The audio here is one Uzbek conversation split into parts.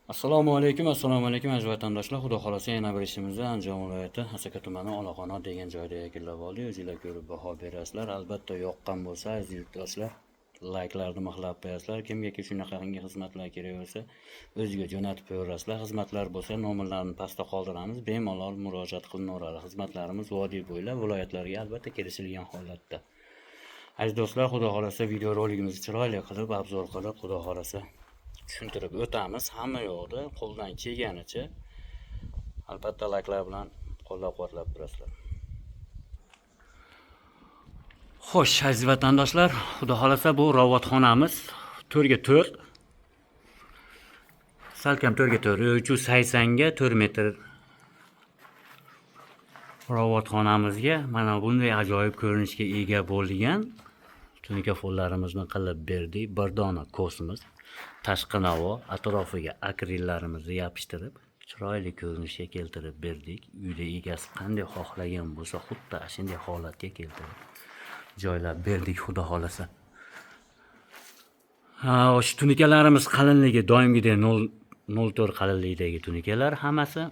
Assalomu alaykum, assalomu alaykum aziz vatandoshlar. Xudo xolasa yana bir ishimizni Andijon viloyati Asaka tumani Olaqanot degan joyda yakunlab oldik. O'zinglar ko'rib baho berasizlar. Albatta yoqqan bo'lsa, aziz yurtdoshlar, layklarni mixlab qo'yasizlar. Kimgaki shunaqangi xizmatlar kerak bo'lsa, o'ziga jo'natib qo'yaverasizlar. Xizmatlar bo'lsa, nomerlarini pastda qoldiramiz. Bemalol murojaat qilinaveradi. Xizmatlarimiz vodiy bo'ylab viloyatlarga albatta kelishilgan holatda. Aziz do'stlar, Xudo xolasa videorolikimizni chiroyli qilib, obzor qilib, Xudo xolasa tushuntirib o'tamiz. Hamma yoqda qo'ldan kelganicha albatta layklar bilan qo'llab-quvvatlab turasizlar. Xo'sh, aziz vatandoshlar, Xudo xolasa bu rovotxonamiz 4 ga 4. Salkam 4 ga 4, 380 ga 4 metr rovotxonamizga mana bunday ajoyib ko'rinishga ega bo'lgan tunuka follarimizni qilib berdik. Bir dona kosmos tashqi navo atrofiga akrillarimizni yopishtirib chiroyli ko'rinishga keltirib berdik. Uyda egasi qanday xohlagan bo'lsa, xuddi shunday holatga keltirib joylab berdik, Xudo xolasa. Ha, shu tunukalarimiz qalinligi doimgidek 0.04 qalinlikdagi tunukalar hammasi.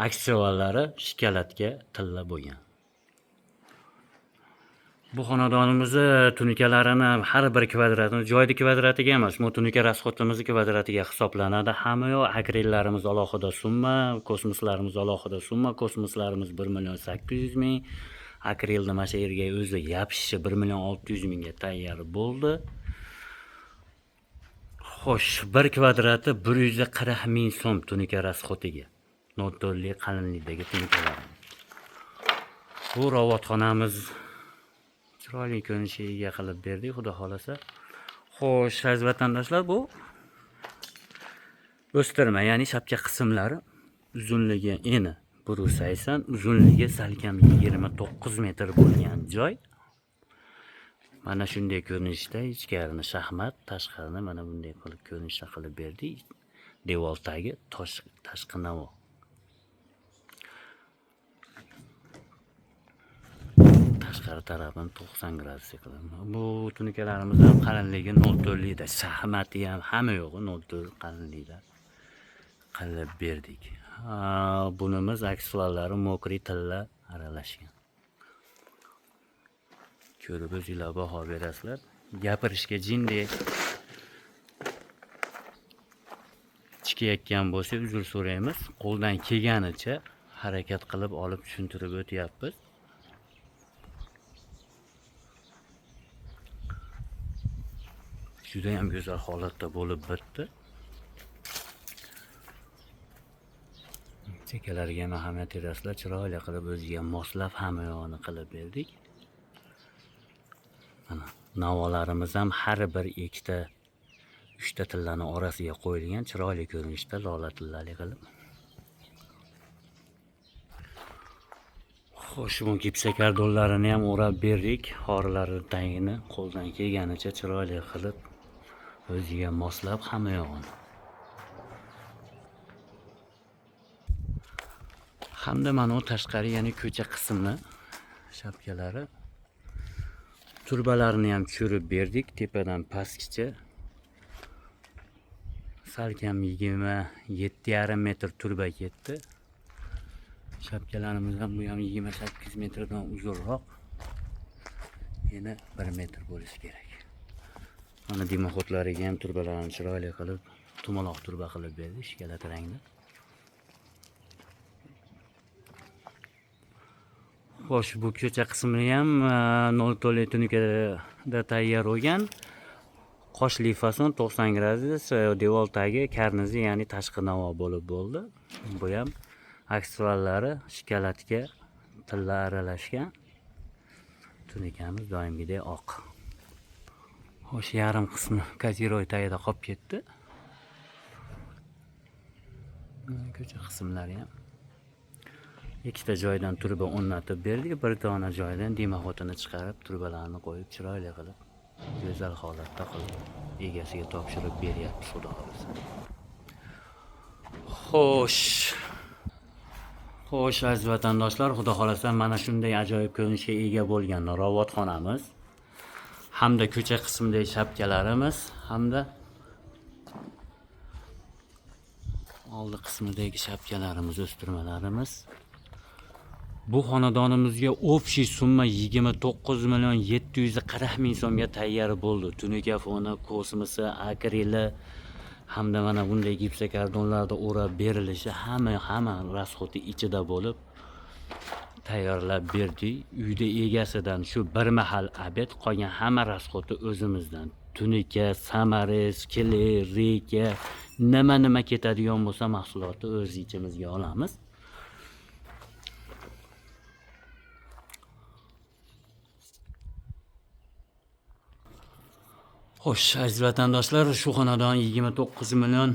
Aksiyalari shokoladga tilla bo'lgan. Bu xonadonimizni tunukalarini har bir kvadratini joyni kvadratiga emas, bu tunuka rasxodimizni kvadratiga hisoblanadi. Hamma yoq akrillarimiz alohida summa, kosmoslarimiz alohida summa, kosmoslarimiz 1 million 800 ming. Akrilni mana shu yerga o'zi yopishishi 1 million 600 mingga tayyor bo'ldi. Xo'sh, bir kvadrati 140 ming so'm tunuka rasxodiga. 0.4lik qalinlikdagi tunukalar. Bu rovotxonamiz chiroyli ko'rinishga ega qilib berdik, Xudo xolasa. Xo'sh, aziz vatandoshlar, bu o'stirma, ya'ni shapka qismlari uzunligi eni 180, uzunligi salkam 29 metr bo'lgan joy. Mana shunday ko'rinishda ichkarini shaxmat, tashqarini mana bunday qilib ko'rinishda qilib berdik. Devor tagi tosh tashqi navo. Tashqari tarafini 90 gradusga qilib. Bu tunukalarimiz ham qalinligi 0.4likda, shaxmati ham hamma yo'g'i 0.4 qalinlikda qilib berdik. Bunimiz aksiyalari mokri tilla aralashgan. Ko'rib o'zinglar baho berasizlar. Gapirishga jindek chiqayotgan bo'lsa uzr so'raymiz. Qo'ldan kelganicha harakat qilib olib tushuntirib o'tyapmiz. Juda ham go'zal holatda bo'lib bitdi. Chekkalariga ham ahamiyat berasizlar, chiroyli qilib o'ziga moslab hamma yog'ini qilib berdik. Mana navolarimiz ham har bir ikkita, uchta tillani orasiga qo'yilgan chiroyli ko'rinishda lola tillali qilib. Xo'sh, bu gipsakardonlarini ham o'rab berdik. Xorilarini tagini qo'ldan kelganicha chiroyli qilib o'ziga moslab hamma yog'ini. Hamda mana u tashqari, ya'ni ko'cha qismi shapkalari turbalarini ham tushirib berdik tepadan pastgacha. Salkam 27,5 metr turba ketdi. Shapkalarimiz ham bu ham 28 metrdan uzunroq. Yana 1 metr bo'lishi kerak. Mana dimoxodlariga ham turbalarni chiroyli qilib, tumaloq turba qilib berdik, shokolad rangda. Xo'sh, bu ko'cha qismi ham 0.4 tunukada tayyor bo'lgan. Qoshli fason 90 gradus, devor tagi karnizi, ya'ni tashqi navo bo'lib bo'ldi. Bu ham aksiyalari shokoladga tilla aralashgan. Tunukamiz doimgidek oq. Xo'sh, yarim qismi koziroy tagida qolib ketdi. Ko'cha qismlari ham ikkita joydan turba o'rnatib berdik, bir dona joydan dimoxotini chiqarib, turbalarni qo'yib, chiroyli qilib, go'zal holatda qilib egasiga topshirib beryapmiz, Xudo xolasa. Xo'sh. Xo'sh, aziz vatandoshlar, Xudo xolasa mana shunday ajoyib ko'rinishga ega bo'lgan rovotxonamiz hamda ko'cha qismidagi shapkalarimiz hamda Oldi qismidagi shapkalarimiz, o'stirmalarimiz. Bu xonadonimizga общий summa 29 million 740 ming so'mga tayyor bo'ldi. Tunuka foni, kosmosi, akrili hamda mana bunday gipsokardonlarda o'rab berilishi hamma расход i ichida bo'lib tayyorlab berdik. Uyda egasidan shu bir mahal обед, qolgan hamma расход i o'zimizdan. Tunuka, саморез, клей, reyka, nima nima ketadigan bo'lsa, mahsulotni o'z ichimizga olamiz. Xo'sh, aziz vatandoshlar, shu xonadon 29 million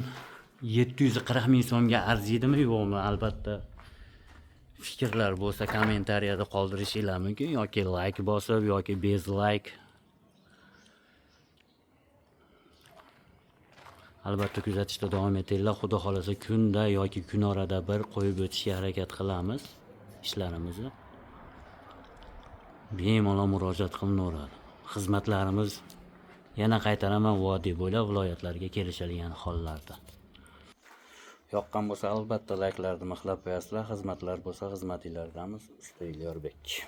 740 ming so'mga arziydimi, yo'qmi? Albatta fikrlar bo'lsa, kommentariyada qoldirishinglar mumkin yoki layk bosib yoki без layk. Albatta kuzatishda davom etinglar. Xudo xolasa, kunda yoki kun orada bir qo'yib o'tishga harakat qilamiz ishlarimizni. Bemalol murojaat qilinaveradi. Xizmatlarimiz, yana qaytaraman, vodiy bo'ylab viloyatlarga kelishadigan hollarda. Yoqqan bo'lsa, albatta layklarni mixlab qo'yasizlar. Xizmatlar bo'lsa, xizmatinglardamiz. Usta Elyorbek.